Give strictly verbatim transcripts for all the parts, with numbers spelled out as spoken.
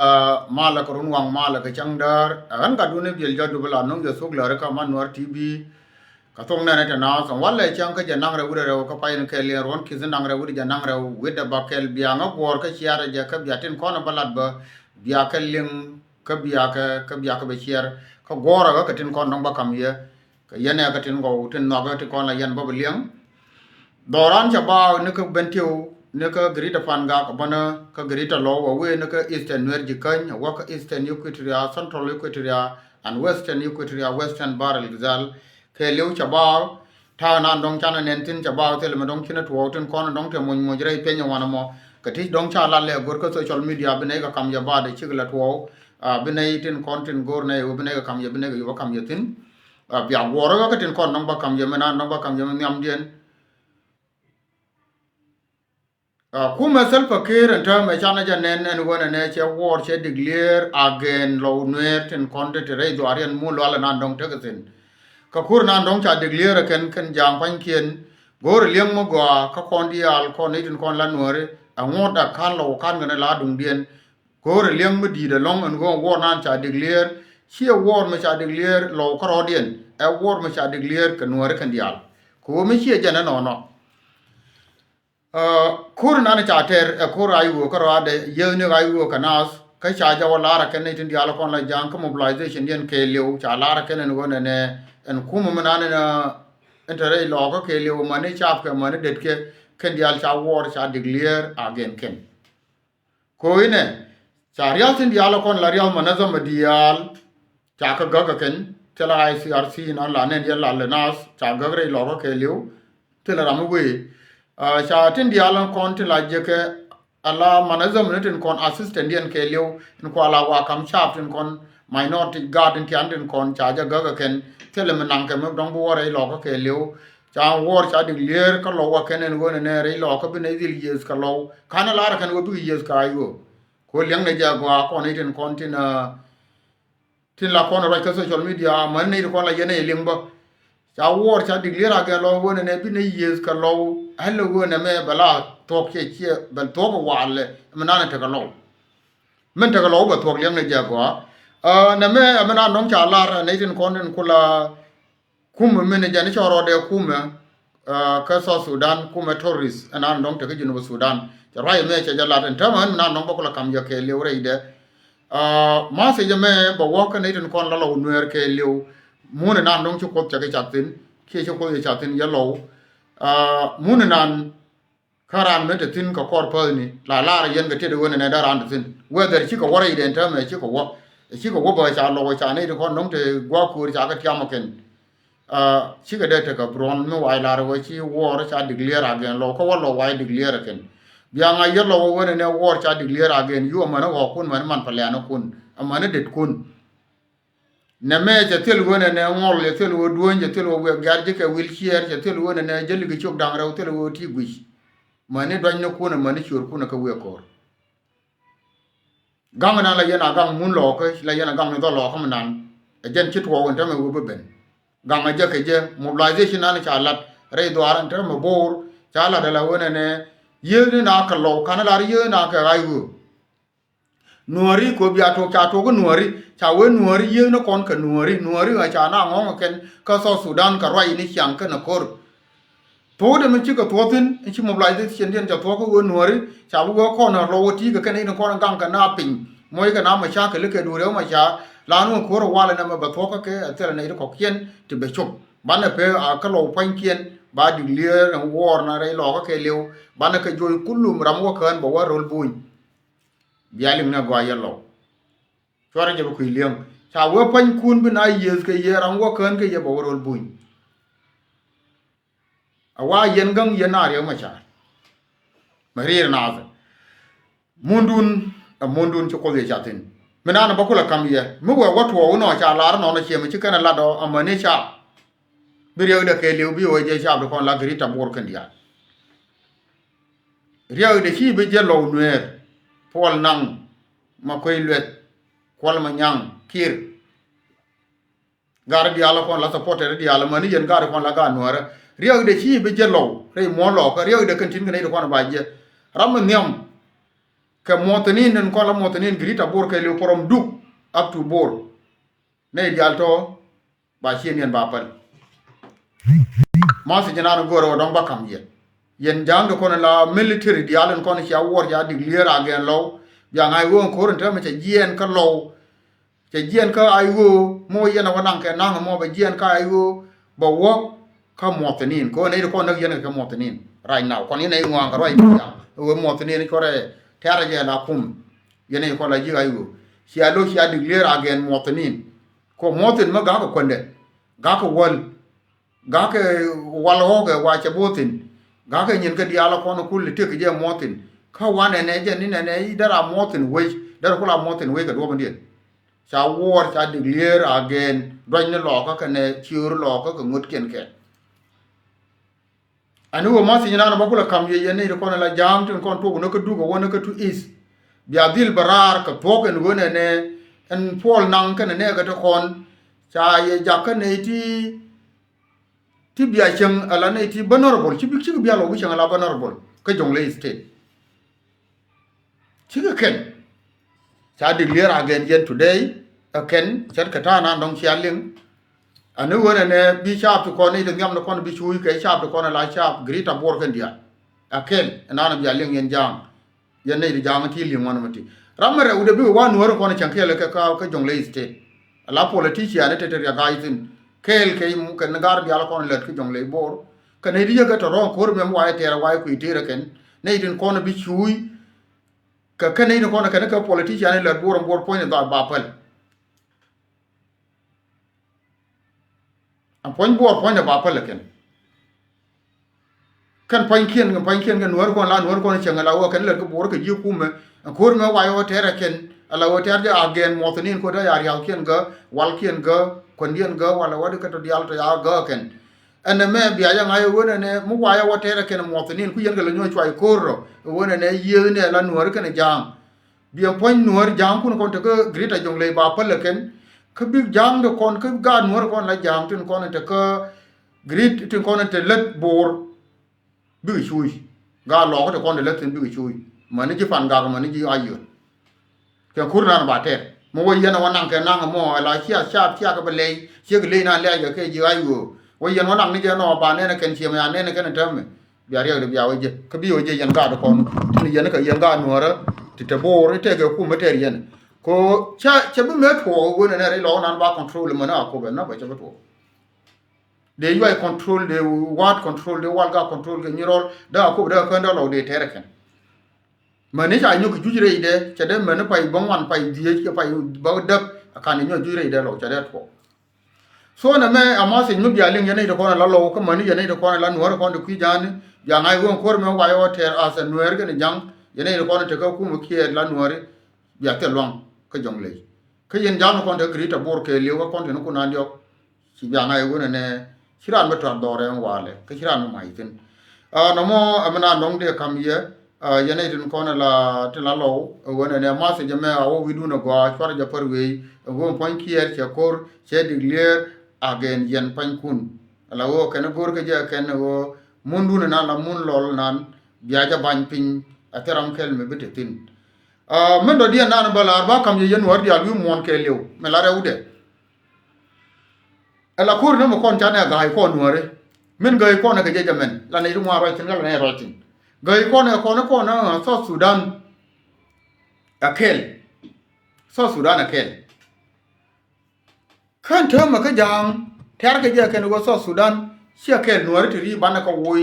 Aa, malɛ kɛ run waŋ, malɛ kɛ cäŋ däär. Ɛ ɣän gatdun i̱ biɛl jɔt dup la no̱ŋ jɛ thuk lääri kä Man Nuäär T V. Kä thok nɛnɛ tɛ naath ɛn walɛ cäŋ kä jɛ naŋ rɛw wi̱cdɛ rɛw kä pay ni kɛɛl yɛn ruɔ̱n ki̱th naŋ rɛw wi̱cdɛ jɛ naŋ rɛw wi̱cdɛ bä kɛl bia ŋä guɔ̱ɔ̱r kä ciaarɛ jɛ kä bia tin kɔn bä lat bä bia kɛ liŋ kä bia kɛ kä bia kɛ bɛ ciɛɛr. Kä guɔ̱ɔ̱rɛ ɣä kɛ tin kɔn dɔ̱ŋ bä ka̱m yɛ. Kɛ yɛn ɛ kä tin gɔw tin nhɔakä ti kɔn la yɛn bä bi liɛŋ. Dhɔran ca baaw ni kä Bentiu ni kä Greater Pangak bänä kä Greater Lou a wee ni kä Eastern Nuer Jikäny a wä kä Eastern Equatoria, Central Equatoria and Western Equatoria, Western Bahr el Ghazal. Kɛɛliw ca baaw ta̱a̱ nan dɔ̱ŋ canɛ nɛn thi̱n ca baaw thilɛ mi dɔ̱ŋ cinɛ tuɔɔk tin kɔn dɔ̱ŋ te muc muc rɛy piɛny wanɛ mɔ. Kɛ ti dɔ̱ŋ ca lat lɛ go̱r kä social media bi nɛy kɛ kam yɛ baat ɛ cik lɛ tuɔɔk. Aa, bi nɛy tin kɔn tin go̱r nɛy ɣöö bi nɛy kɛ kam yɛ bi nɛy kɛ yɛ bä kam yɛ thi̱n. Aa, bia guɔ̱ɔ̱r ɣä kä tin kɔn nɔŋ bä ka̱m yɛ mi naan nɔŋ bä ka̱m yɛ mi nhiamdiɛn. Aa, kumɛ Salva Kiir ɛn täämɛ canɛ jɛ nɛn ɛn ɣöö nɛnɛ cɛ war cɛ declare against Lou Nuer tin kɔn ti ti rɛy dhuaariɛn mun lualɛ naan dɔ̱ŋ tekɛ thi̱n. Kä kur naan dɔ̱ŋ ca declare ɛ kɛn kɛn ja̱a̱ŋ pa̱nykiɛn go̱o̱rɛ liɛŋ mi gɔaa kä kɔn diaal kɔn ni tin kɔn la Nuääri ɛ ŋuɔ̱t ɛ ka̱n Lou ka̱n kɛn la duŋdiɛn. Go̱o̱rɛ liɛŋ mi di̱i̱t ɛlɔ̱ŋ ɛn ɣöö war naan ca declare ciɛ war mi ca declare Lou kärɔɔdiɛn, ɛ war mi ca declare kɛ Nuääri kɛn diaal. Kɛ ɣöö mi ciɛ jɛn ɛnɔnɔ. Aa, kur nan ca tɛr ɛ kur ay ɣöö kärɔaadɛ yiethni ay ɣöö kɛ naath kä ca jɛ wä lar ɛ kɛn ni tin diaal kɔn la ja̱a̱ŋ kä mobilization diɛn kɛɛliw ca lar ɛ kɛn ɛn ɣöö nɛnɛ ɛn kumɛ mi nan ɛn ɛn te rɛy Lɔɔkä kɛɛliw mani caapkɛ mani detkɛ kɛn diaal ca war ca declare against kɛn. Ko̱o̱yinɛ ca rial tin diaal kɔn la rial manazama diaal ca kä gäk kɛ kɛn thilɛ I C R C nan la nɛn yɛ la lɛ naath ca gäk rɛy Lɔɔkä kɛɛliw thilɛ ram mi wee. Aa, ca tin diaal kɔn ti la jekɛ ala manazama ni tin kɔn assistant diɛn kɛɛliw in kua la wa kam caap tin kɔn minority guard in tian tin kɔn ca jɛ gäk kɛ kɛn thilɛ mi naŋkɛ mi dɔ̱ŋ bi wä rɛy Lɔɔkä kɛɛliw. Ca war ca declare kä Lou wa kɛn ɛn ɣöö nɛnɛ rɛy Lɔɔkä bi nɛy dhil yieth kɛ Lou. Ka̱n ɛ lar ɛ kɛn ɣöö bikɛ yieth kɛ ay ɣöö. Kɛ ɣöö liɛŋnɛ jɛ gɔaa kɔn i̱ tin kɔn tin, aa, tin la kɔn ruac kä social media, mani nɛy ti kɔn la yɛn ɛ liŋ bä. Ca war ca declare against Lou ɣöö nɛnɛ bi nɛy yieth kɛ Lou. Ɣän lɛ ɣöö nɛmɛ bɛ la thuɔ̱k ciɛ ciɛ bɛ thuɔ̱k ɛ walɛ mi nan ɛ tekɛ Lou. Min tekɛ Lou bɛ thuɔ̱k liɛŋnɛ jɛ gɔaa. Aa, nɛmɛ ɛ mi nan dɔ̱ŋ ca lar ɛ nɛy tin kɔn tin kula Kumɛ mini jɛn cɔrɔdɛ kumɛ, aa, kä South Sudan, kumɛ terrorist ɛnan dɔ̱ŋ tekä Junub Sudan. Cɛ ruac ɛmɛ cɛ jɛ lat ɛn täämɛ ɣän mi nan dɔ̱ŋ bä kulɛ kam yɛ kɛɛliw rɛydɛ. Aa, message ɛmɛ bɛ wä kä nɛy tin kɔn la Lou Nuɛɛr kɛɛliw. Mun ɛnan dɔ̱ŋ ci Kuoth cɛ kɛ cath thi̱n kiɛ ci Kuoth cɛ cath thi̱n yɛ Lou. Aa, mun ɛnan Kä raan mi te thi̱n kɛ kɔr päthni la lar yɛn kɛ tiɛt ɣöö nɛnɛ dee raan te thi̱n. Whether cikɛ wä rɛydɛ ɛn täämɛ cikɛ wä. Cikɛ wä bä ca Lou ca nɛy ti kɔn nɔŋ te gua̱a̱k köör ca kɛ tiam ɛ kɛn. Aa, cikɛ dee tekɛ buɔ̱n mi wac lar ɣöö ci war ca declare against Lou kä wä Lou wac declare ɛ kɛn. Bia ŋa̱c yɛ Lou ɣöö nɛnɛ war ca declare against you amäni ɣɔ̱ɔ̱kun amäni man pɛlɛɛnikun amäni detkun. Nɛmɛ cɛ thil wen ɛnɛ ŋɔl, cɛ thil wen dueny, cɛ thil wen wiɛ gɛ̈r ji̱ kɛ wheelchair, cɛ thil wen ɛnɛ jäli kɛ ciök da̱ŋ rɛw, thil wen ti guic. Mäni duanykun, mäni ciöörkun kä wiɛ ko̱r. Gaŋ nan la yɛn a gaŋ mun Lɔɔkä, la yɛn a gaŋ ni dhɔl Lɔɔkä mi nan. Ɛ jɛn ci tuɔɔk ɛn täämɛ wen bi ben. Gaŋ a jɛ kɛ jɛ, mobilization nan ca lat rɛy dhuaar ɛn täämɛ Bo̱o̱r ca lat ala wen ɛnɛ. Yiëëni na kɛ Lɔw, ka̱n lar yiëëni na kɛ ɣa̱c ɣöö Nuääri kɛ ɣöö bia tuɔɔk ca tuɔɔk kä Nuääri, ca wee Nuääri yiëëni kɔn kɛ Nuääri, Nuääri ɣä ca na ŋɔ̱ŋ kɛn kä South Sudan kɛ ruac ni ciaŋ kɛn a ko̱r. Thuɔ̱kdɛ mi cikɛ thuɔ̱k thi̱n, ci mobilization diɛn ca thuɔ̱k kä wee Nuääri, ca bi wee kɔn a Lɔw wä ti̱i̱ kɛ kɛn in kɔn gaŋ kɛ na piny, muɔc kɛ na mashakil kɛ duuri ɣä maca, la ni wä ko̱r a walɛ nɛmɛ bɛ thuɔ̱k kä kɛ a thilɛ nɛy ti kɔ̱kiɛn ti bɛ cop. Banɛ pee a kä Lɔw pua̱nykiɛn, ba declare ɛn war na rɛy Lɔɔkä kɛɛliw, banɛ kɛ joc kulum ram wä kään bɛ wä ro̱l buny. Bia liŋ ni a gɔaa yɛ Lɔw. Cuarɛ jɛ bi kui̱ li̱eŋ. Ca wee pua̱nykun bi na yiëëth kɛ yɛ ram wä kään kɛ yɛ bɛ wä ro̱l buny. A wa yɛn gäŋ yɛn na riɛk mɛ ca̱r. Mɛ riɛr naath. Mundun, ɛ mundun ci Kuoth yɛ ca̱thi̱n. Mi naan bä kulɛ ka̱m yɛ. Mi wee wä tuɔɔk inɔ ca lar inɔnɔ ciɛ mi ci kɛn ɛ lat ɔ amäni ca. Bi riɛkdɛ kɛɛliw bi wee jɛ ca bi kɔn la Greater Bor kɛn diaal. Riɛkdɛ ci bi jɛ Lɔw Nuɛɛr. Puɔl Naŋ, Makuei Lueth, Kuɔl Manyaŋ, Kiir. Gari diaal kɔn la supporter diaal amäni yɛn gari kɔn la gaat Nuäärä. Riɛkdɛ ci bi jɛ Lɔw rɛy muɔ̱ɔ̱n Lɔw kä riɛkdɛ kɛn tin kɛ nɛy ti kɔn ba jɛ. Ram mi nhiam. kɛ muɔthinin in kɔn la muɔthinin Greater Bor kɛɛliw, from Duk up to Bor. Nɛy diaal tɔ ba ciɛ niɛn ba päl. Mathi jinan go̱o̱rɛ wä dɔ̱ŋ ba ka̱m yɛ. Yɛn ja̱a̱ŋ ti kɔn la military diaal in kɔn cia war cia declare again Lɔw. Bia ŋa̱c ɣöö in ko̱r in täämɛ cɛ jiɛɛn kä Lɔw. Cɛ jiɛɛn kä I O mɔ yɛn a wä naŋ kɛ naŋ mɔ bɛ jiɛɛn kä I O bɛ wä kä muɔthinin. Kɛ ɣöö nɛy ti kɔn näk yɛn kɛ kɛ muɔthinin right now. Kɔn yɛn a i̱ ŋuaŋ kɛ ruac diaal. Ɣöö muɔthinin cuɔrɛ tɛ̈rɛ jɛ la kum. Yɛn a i̱ kɔn la ji̱ I O. Cia lo̱c cia declare again muɔthinin. Kɛ muɔthin mi ga̱kɛ kuändɛ, ga̱kɛ wäl, ga̱kɛ wal ɣɔ̱kɛ wa cɛ bo̱o̱thin, ga̱kɛ nyin kä diaal kɔn kul ti tëk jɛ muɔthin. Kä wanɛ nɛ jɛ ni nɛ nɛ i̱ dara muɔthin wec, dara kula muɔthin wec kɛ duɔ̱pändiɛn. Ca wuɔɔr ca declare again duɔ̱cni Lɔɔkä kɛnɛ ciöör Lɔɔkä kɛ ŋuɔ̱tkiɛn kɛ. Ani wä ma thiec nan bä kulɛ ka̱m yɛ yɛn ni ti kɔn la ja̱a̱ŋ tin kɔn tuɔk ni kä Duk ɛ wä ni kä tu East. Bia dhil bä raar kɛ thuɔ̱k ɛn ɣöö nɛnɛ ɛn puɔl naŋ kɛnɛ nɛɛkɛ ti kɔn. Ca yɛ jak kä nɛy ti, ti bia cieŋ ala nɛy ti vulnerable, ci bi, cikɛ bia lɔ bi cieŋ ala vulnerable kä Jonglei State. Cikɛ kɛn. Ca declare again yɛn today, ɛ kɛn, cɛt kɛ ta̱a̱ nan dɔ̱ŋ cia liŋ. Ani ɣöö nɛnɛ bi caap ti kɔn ni ti nhiam ni kɔn bi cuuc kɛ caap ti kɔn la caap Greater Bor kɛn diaal. Ɛ kɛn, ɛnan bia liŋ yɛn ja̱a̱ŋ. Yɛn nɛy ti ja̱a̱ŋ ti liŋ wan mi ti. Ram mi rɛw de bikɛ wa Nuäär kɔn cäŋ kɛɛl kɛ kä, kä Jonglei State. Ala politician ni te te riak ga̱a̱c thi̱n. Kɛɛl kɛ, kɛ ni gar diaal kɔn lät kä Jonglei Bor. Kɛ nɛy ti yek kɛ tɔ̱ rɔ̱ɔ̱ŋ ko̱r mɛm wa yɛ tɛɛr wa yɛ kui̱ tëërä kɛn. Nɛy tin kɔn bi cuuc. Kɛ kɛn nɛy ni kɔn kɛn kɛ politician ilɛ buɔr buɔr puɔ̱ny ni dhɔaar ba päl. Ɛn puɔ̱ny buɔr puɔ̱ny ni ba päl kɛn. Kɛn pua̱nykiɛn kɛn pua̱nykiɛn kɛn Nuäär kɔn la Nuäär kɔn cieŋ ala wä kɛn lɛt kä buɔr kɛ ji̱ kumɛ. Ɛn ko̱r mɛ wayɛ wä tɛɛrɛ kɛn ala wä tɛɛr jɛ a gɛn muɔthinin ko̱ dee ya ria̱thkiɛn gä walkiɛn gä kuändiɛn gä wala wä di kɛ tɔ diaal tɔ ya gä kɛn. Ɛn ɛmɛ bia jɛ ŋa̱c ɛ wen ɛnɛ mi wayɛ wä tɛɛrɛ kɛn muɔthinin ku yɛn kɛ lɛ nyuɔ̱c cuay ko̱r rɔ ɛ wen ɛnɛ yiëëth nɛ la Nuäär kɛn ja̱a̱ŋ. Biɛ puɔ̱ny Nuäär ja̱a̱ŋkun kɔn tekä Greater Jonglei ba päl ɛ kɛn. Kä bik ja̱a̱ŋ te kɔn kä gaat Nuäär kɔn la ja̱a̱ŋ tin kɔn tekä Great tin kɔn te lät Bor. Bikɛ cuuc gaat Lɔɔkä te kɔn te lät thi̱n bikɛ cuuc. Mäni ji̱ Pan Gak mäni ji̱ Ayöl. Kɛ kur nan ba tɛr mi wä yɛn a wä naŋ kɛ naŋ mɔ ala cia cia cia kɛ bɛ lɛy ciek ley nan lɛy kɛ kɛ ji̱ ay ɣöö wä yɛn wä naŋ ni jɛ nɔ ba nɛn kɛn ciɛ mɛ a nɛn kɛn tɛmɛ. Bia riɛk di bia wä jɛ kä bi wä jɛ yɛn gaat kɔn tin yɛn kɛ yɛn gaat Nuäärä ti te Bor itek kɛ kum mi tɛr yɛn. Ko ca cɛ bi mɛ tuɔɔk wä nɛ nɛ rɛy lɔk nan ba control mɛ na a kobɛ na bɛ cɛ bi tuɔɔk. Dee yuay control dee wa̱a̱t control dee walga control kɛ nyirɔl dee a kop dee a kän dee lɔk dee tɛr kɛn. Mäni ca nyɔk kɛ juc rɛydɛ cɛ dee mäni pay bä ŋuan pay dhieec kɛ pay bä däk a kan nyɔk juc rɛydɛ lɔk cɛ dee tuɔɔk. So nɛ mɛ a message mi bia liŋ yɛn nɛy ti kɔn ala Lɔw kä mäni yɛn nɛy ti kɔn ala Nuäär kɔn ti kui̱ ja̱a̱ni bia ŋa̱c ɣöö ko̱r mɛ wayɛ wä tɛɛr as a Nuäär kɛn ja̱ŋ yɛn nɛy ti kɔn ti kä kumɛ kiɛɛt la Nuääri bia thil luaŋ kä Jonglei. Kä yɛn ja̱a̱ŋ kɔn ti Greater Bor kɛɛliw kä kɔn ti ni kun an diɔk. Ci bia ŋa̱c ɣöö nɛnɛ ci raan mi tua̱r dhɔrɛ ɛn walɛ kä ci raan mi mac thi̱n. Aa nɔmɔ ɛmɛ na nɔŋ dee ka̱m yɛ. Aa yɛn nɛy tin kɔn ala tin la Lɔw ɛ ɣöö nɛnɛ message ɛmɛ a wä wi̱dun ɛ gɔaa cuarɛ jɛ pär wee ɛ ɣöö puɔ̱ny kiɛɛr cɛ ko̱r cɛ declare again yɛn pua̱nykun. Ala ɣöö kɛn go̱o̱r kɛ jɛ kɛn ɛ ɣöö mundun ɛnan la mun lɔl nan bia jɛ ba̱ny piny. Ɛ thil ram kɛl mi bi te thi̱n. Aa min dɔ̱diɛn nan bä la̱r ba ka̱m yɛ yɛn wäär diaal wi̱i̱ muɔ̱ɔ̱n kɛɛliw mi la rɛwdɛ. Ɛ la ko̱r ni mi kɔn canɛ a ga̱a̱c kɔn Nuääri min ga̱a̱c kɔn ɛ kɛ jɛ jɛ mɛn la nɛy ti ŋuan ruac thi̱n kä la nɛy ruac thi̱n. Ga̱a̱c kɔn ɛ kɔn ɛ kɔn ɛ South Sudan. Ɛ kɛl South Sudan ɛ kɛl. Kän täämɛ kä ja̱a̱ŋ tɛ̈rkɛ jɛ kɛn ɣöö South Sudan ciɛ kɛl Nuääri ti ri banɛ kɛ woc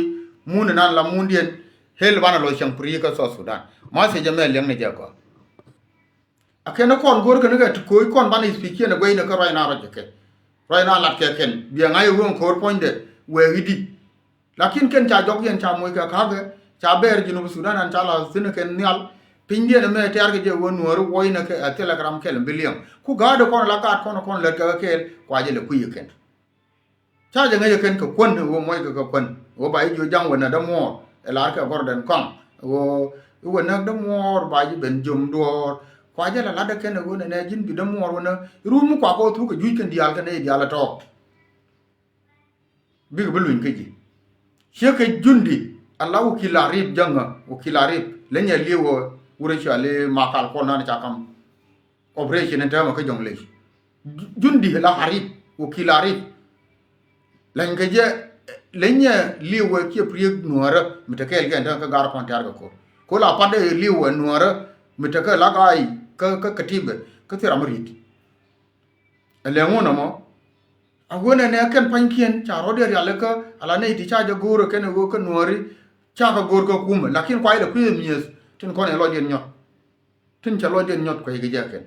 mun inan la mundiɛn. Hel banɛ lɔ cäŋ piri kä South Sudan. Message ɛmɛ liɛŋnɛ jɛ gɔaa. A kɛn kɔn go̱o̱r kɛn kɛ ti ko̱o̱c kɔn banɛ speech kiɛn ɛ guɛcnɛ kä ruac na ruac kɛ kɛ ruac na lat kɛ kɛn biɛ ŋa̱c ɛ ɣöö ko̱o̱r puɔ̱nydɛ wɛɛk i̱di. Lakin kɛn ca jɔk yɛn ca moc kɛ ka̱kɛ ca bɛɛr Junub Sudan an ca la thi̱n kɛn nhial. Pinydiɛn ɛmɛ tɛ̈rkɛ jɛ ɣöö Nuääri wuɔcnɛ kɛ ɛ thilɛ kɛ ram kɛl bi liɛŋ ku ga̱a̱dɛ kɔn la gaat kɔn kɔn lät kɛ kɛɛl kua jɛ lɛ kui̱ ɛ kɛn. Ca jɛ ŋäc ɛ kɛn kɛ kuän ɛ ɣöö muɔckɛ kɛ kuän ɛ ɣöö ba ji̱ jiök ja̱ŋ wä näk dämuɔɔr ɛ la̱r kɛ gɔrdɛn kɔaŋ ɛ ɣöö i̱ wä näk dämuɔɔr ba ji̱ ben jiöm duɔ̱ɔ̱r. Kua jɛ la la̱tdä kɛn ɛ ɣöö nɛnɛ ji̱n bi dämuɔɔr wä näk i̱ run mi kua kɛ wä thuk kɛ juuc kɛn diaal kɛn nɛy diaal ɛ tɔ̱. Bikɛ bi luny kä ji̱. Ciekɛ jundi ala wä ki̱ la rip jäŋä wä ki̱ la rip leny ɛ li̱w ɣöö Wurɛ cɔali Makal Kuɔl nan ca kam operation in täämɛ kä Jɔŋlei. Jundi la Arif, wakil Arif. Leny kɛ jɛ, leny ɛ liwɛ kiɛ priek Nuäärä mi te kɛɛl kɛn täämɛ kä Gar Kɔn Tɛ̈r kɛ ko̱r. Ko la pat ɛ liwɛ Nuäärä mi te kä lak ay kä, kä Katiba kä thil ram mi ri̱t. Ɛ lɛ ŋun ɛmɔ. A ɣöö nɛnɛ kɛn pa̱nykiɛn ca rɔ̱diɛn rialikä ala nɛy ti ca jɛ go̱o̱rä kɛn ɛ ɣöö kä Nuääri ca kɛ go̱o̱r kä kumɛ, lakin kuay lɛ kui̱ ɛ mi̱eth tin kɔn ɛ lɔcdiɛn nyɔt. Tin cɛ lɔcdiɛn nyɔt kueckɛ jɛ kɛn.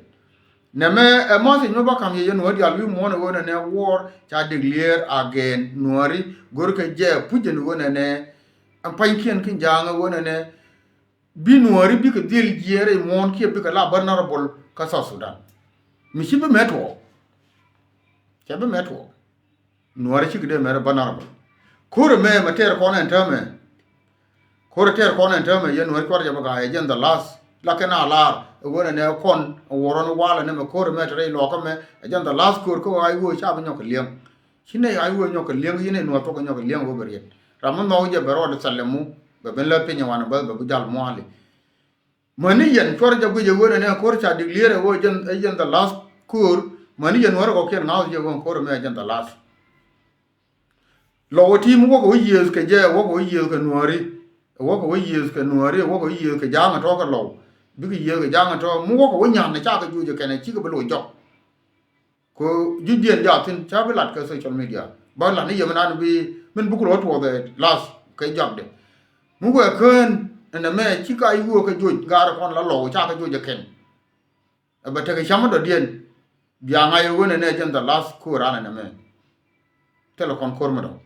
Nɛmɛ ɛ message mi ba ka̱m yɛ yɛn Nuäär diaal wi̱i̱ muɔ̱ɔ̱n ɛ ɣöö nɛnɛ war ca declare again Nuääri go̱o̱rkɛ jɛ puc ɛn ɣöö nɛnɛ ɛn pa̱nykiɛn kä Ja̱a̱ŋ ɛ ɣöö nɛnɛ bi Nuääri bikɛ dhil jiɛɛr ɛ muɔ̱ɔ̱n kiɛ bikɛ la vulnerable kä South Sudan. Mi ci bi mɛ tuɔɔk. Cɛ bi mɛ tuɔɔk. Nuääri cikɛ dee mɛ vulnerable. Ko̱r ɛmɛ mɛ tɛɛr kɔn ɛn täämɛ. Ko̱r ɛ tɛɛr kɔn ɛn täämɛ yɛn Nuääri cuarɛ jɛ bɛ ga̱a̱c ɛ jɛn the last. La kɛn a lar ɛ ɣöö nɛnɛ kɔn ɛ wuɔrɔn walɛ nɛmɛ ko̱r ɛmɛ te rɛy lɔɔkä mɛ ɛ jɛn the last ko̱r kä ɣöö ay ɣöö ca bi nyɔk kɛ liɛŋ. Ci nɛy ay ɣöö nyɔk kɛ liɛŋ, ci nɛy Nuäär thuɔ̱k kɛ nyɔk kɛ liɛŋ ɣöö bɛ riet. Ram mi nhɔk jɛ bɛ rɔɔdɛ thɛl ɛmu bɛ ben lät piny ɛ wanɛ bä bɛ bi jal muaali. Mäni yɛn cuɔr jɛ guic ɛ ɣöö nɛnɛ ko̱r ca declare ɛ ɣöö jɛn, ɛ jɛn the last ko̱r. Mäni yɛn Nuäär kɔkiɛn ŋa̱th jɛ ɣöö ko̱r ɛmɛ ɛ jɛn the last. Lɔw ɛ ti mi wäkɛ wä yiëëth kɛ jɛ, wäkɛ wä yiëëth kɛ Nuääri. Wäkɛ wä yiëëth kɛ Nuääri, wäkɛ wä yiëëth kɛ Ja̱a̱ŋ ɛ tɔ̱ kɛ Lɔw. Bikɛ yiëëth kɛ Ja̱a̱ŋ ɛ tɔ̱ mi wäkɛ wä nyan ɛ cakɛ juuc ɛ kɛn ɛ cikɛ bi loc jɔk. Kɛ ji̱ jiɛn jathin ca bi lat kɛ social media. Ba lat ni yɛ mi nan bi min buk rɔ tuɔɔth ɛ las kɛ jɔakdɛ. Mi wee kään ɛn ɛmɛ ci ka iwuɔ kɛ joc gaarɛ kɔn la Lɔw ca kɛ joc ɛ kɛn. Ɛ bɛ tekɛ cam mi dɔ̱diɛn. Bia ŋa̱c ɛ wen ɛnɛ jɛn the last ko̱r an ɛn ɛmɛ. Thilɛ kɔn ko̱r mi dɔ̱ŋ.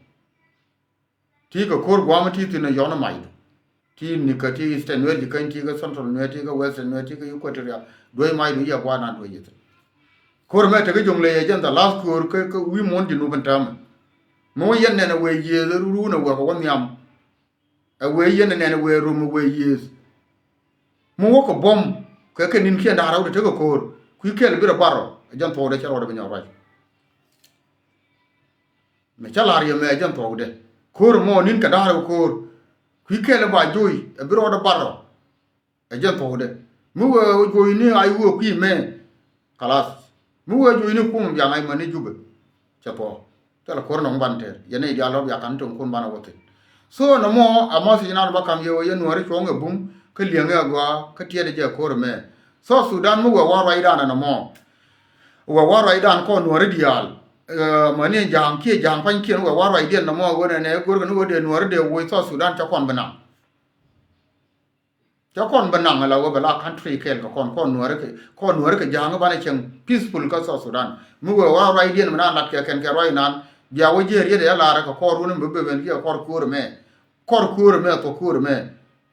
Ti kɛ ko̱r gua̱a̱m ti thi̱n ɛ yɔn ɛ macdu. Ti ni kä ti Eastern Nuer ji̱ käny ti kä Central Nuer ti kä Western Nuer ti kä Equatoria. Duec macdu yɛ gua̱a̱r na duec yɛ thi̱n. Ko̱r mɛ te kä Jɔŋlei ɛ jɛn the last ko̱r kä, kä wi̱i̱ muɔ̱ɔ̱n Jinub in täämɛ. Mi wä yɛn nɛn ɛ wëë yiëëth ɛ run ɛ wek ɛ wä nhiam. Ɛ wëë yɛn ɛ nɛn ɛ wëë rom ɛ wëë yiëëth. Mi wä kɛ buɔ̱m kɛ kɛ ni̱n kiɛn da̱a̱r rɛw te te kɛ ko̱r. Kui̱ kɛl bi rɔ bar rɔ ɛ jɛn thuɔɔkdɛ cɛ rɔɔdɛ bi nyɔk ruac. Mɛ cä la̱r yɛ mɛ ɛ jɛn thuɔ̱kdɛ. Ko̱r ɛmɔ ni̱n kɛ da̱a̱r ɛ ko̱r. Kui̱ kɛl ɛ ba joc ɛ bi rɔɔdɛ bar rɔ. Ɛ jɛn thuɔ̱kdɛ. Mi wee joc ni a i̱ wee kui̱ mɛ. Kalas. Mi wee joc ni kum bia ŋa̱c mani Jubɛ. Cɛ thuɔ̱k. Thilɛ ko̱r nɔŋ ban tɛr. Yɛn nɛy diaal lɔ bia ka̱n to̱ŋ kun banɛ wä thi̱n. So nɔmɔ a message nan ba ka̱m yɛ wee yɛn Nuääri cuɔ̱ŋ ɛ bum kä liɛŋɛ a gɔaa kä tiɛt ɛ jɛ ko̱r ɛmɛ. South Sudan mi wee wa ruacdan ɛ nɔmɔ. Wee wa ruacdan kɔn Nuääri diaal. Ɛ, mäni Ja̱a̱ŋ kiɛ Ja̱a̱ŋ pa̱nykiɛn wee wa ruacdiɛn nɔmɔ ɣöö nɛnɛ görkɛ ni ɣöö dee Nuääri dee woc South Sudan cä kɔn bi naŋ. Cä kɔn bi naŋ ala ɣöö bɛ la country kɛɛl kɛ kɔn, kɔn Nuääri kɛ, kɔn Nuääri kɛ Ja̱a̱ŋ banɛ cieŋ peaceful kä South Sudan. Mi wee wa ruacdiɛn mi na lat kɛ kɛn kɛ ruac nan bia wä jiɛ riet ɛ lar kɛ kɔr wun mi bi ben kiɛ kɔr ko̱r ɛmɛ. Kɔr ko̱r ɛmɛ, thuɔ̱k ko̱r ɛmɛ.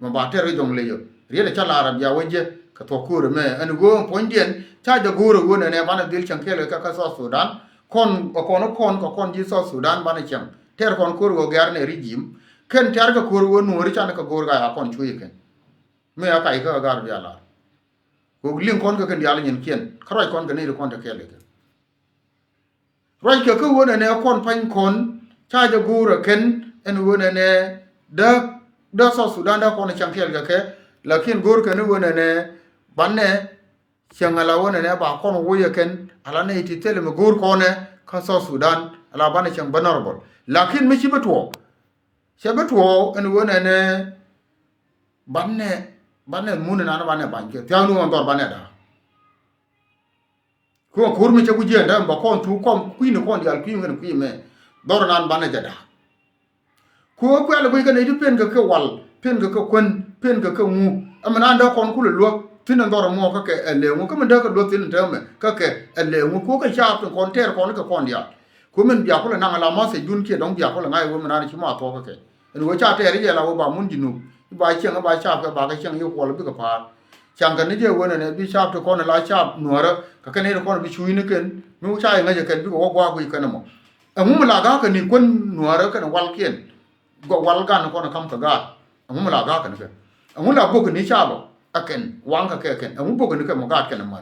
Mɛ ba tɛr kɛ Jɔŋlei ɔ. Riet ɛ cä lar a bia wä jiɛ kɛ thuɔ̱k ko̱r ɛmɛ. Ɛn ɣöö ɛn puɔ̱nydiɛn ca jɛ go̱o̱r ɛ ɣöö nɛnɛ banɛ dhil cäŋ kɛɛl kɛ kä South Sudan. Kɔn ɛ kɔn ɛ kɔn kɛ kɔn ji̱ South Sudan banɛ cäŋ. Tɛr kɔn ko̱r ɣöö gɛ̈r nɛ regime. Kɛn tɛr kɛ ko̱r ɣöö Nuääri canɛ kɛ go̱o̱r ɣaa a kɔn cuc ɛ kɛn. Mi a kac kä ɛ gar bia lar. Kɛ ɣöö liŋ kɔn kɛ kɛn diaal nyinkiɛn. Kä ruac kɔn kɛ nɛy ti kɔn te kɛɛl kɛ kɛ. Ruackɛ kä ɣöö nɛnɛ kɔn pa̱ny kɔn ca jɛ go̱o̱r ɛ kɛn ɛn ɣöö nɛnɛ däk, däk South Sudan däk kɔn cäŋ kɛɛl kɛ kɛ, lakin go̱o̱r kɛn ɣöö nɛnɛ banɛ cäŋ ala ɣöö nɛnɛ ba kɔn woc ɛ kɛn ala nɛy ti thilɛ mi go̱o̱r kɔnɛ kä South Sudan ala banɛ cäŋ vulnerable. Lakin mi ci bi tuɔɔk, cɛ bi tuɔɔk ɛn ɣöö nɛnɛ banɛ, banɛ mun ɛnan banɛ bany kɛ thia̱a̱ŋ ni ɣöö dhɔr banɛ da̱a̱. Kɛ ɣöö ko̱r mi cɛ ku jiɛɛn däm bɛ kɔn thuk kɔn kui̱ni kɔn diaal kui̱ mi kɛn kui̱ mɛ. Dhɔr nan banɛ jɛ da̱a̱k. Kɛ ɣöö kuɛl ɛ guic kɛ nɛy ti pen kɛ kɛ wal, pen kɛ kɛ kuän, pen kɛ kɛ ŋu. Ɛmɛ nan dee kɔn kulɛ luäk thi̱n ɛn dhɔr ɛmɔ kä kɛ ɛ lɛ ŋu. Kä mi dee kɛ luäk thi̱n ɛn täämɛ kä kɛ ɛ lɛ ŋu. Kɛ ɣöö kɛ caap tin kɔn tɛɛr kɔn kɛ kɔn diaal. Kɛ ɣöö min bia kulɛ naŋ ala message dun kiɛ dɔ̱ŋ bia kulɛ ŋa̱c ɣöö min nan ci ma thuɔ̱k kä kɛ. Ɛn ɣöö ca tɛɛr i̱ jɛ la ɣöö ba mun Jinub i̱ ba cieŋ i̱ ba caap kɛ ba kɛ cieŋ i̱ kuɔl bikɛ pa̱a̱r. Ca̱ŋ kɛ ni jɛ wen ɛn ɛ bi caap ti kɔn ɛ la caap Nuäärä kɛ kɛn i̱ ti kɔn bi cuucni kɛn mi ca i̱ ŋäcɛ kɛn bikɛ wä gua̱a̱k guic kɛn ɛmɔ. Ɛŋu mi la ga̱a̱k kɛ ni kuän Nuäärä kɛn walkiɛn gɔaa wal gan kɔn ɛ ka̱m kɛ gaat. Ɛŋu mi la ga̱a̱k kɛ ni kɛ ɛŋu la bok kɛ ni caap ɛ kɛn waŋ kɛ kɛ kɛn ɛŋu bok kɛ ni kɛ mɔ gaat kɛn ɛmɔ.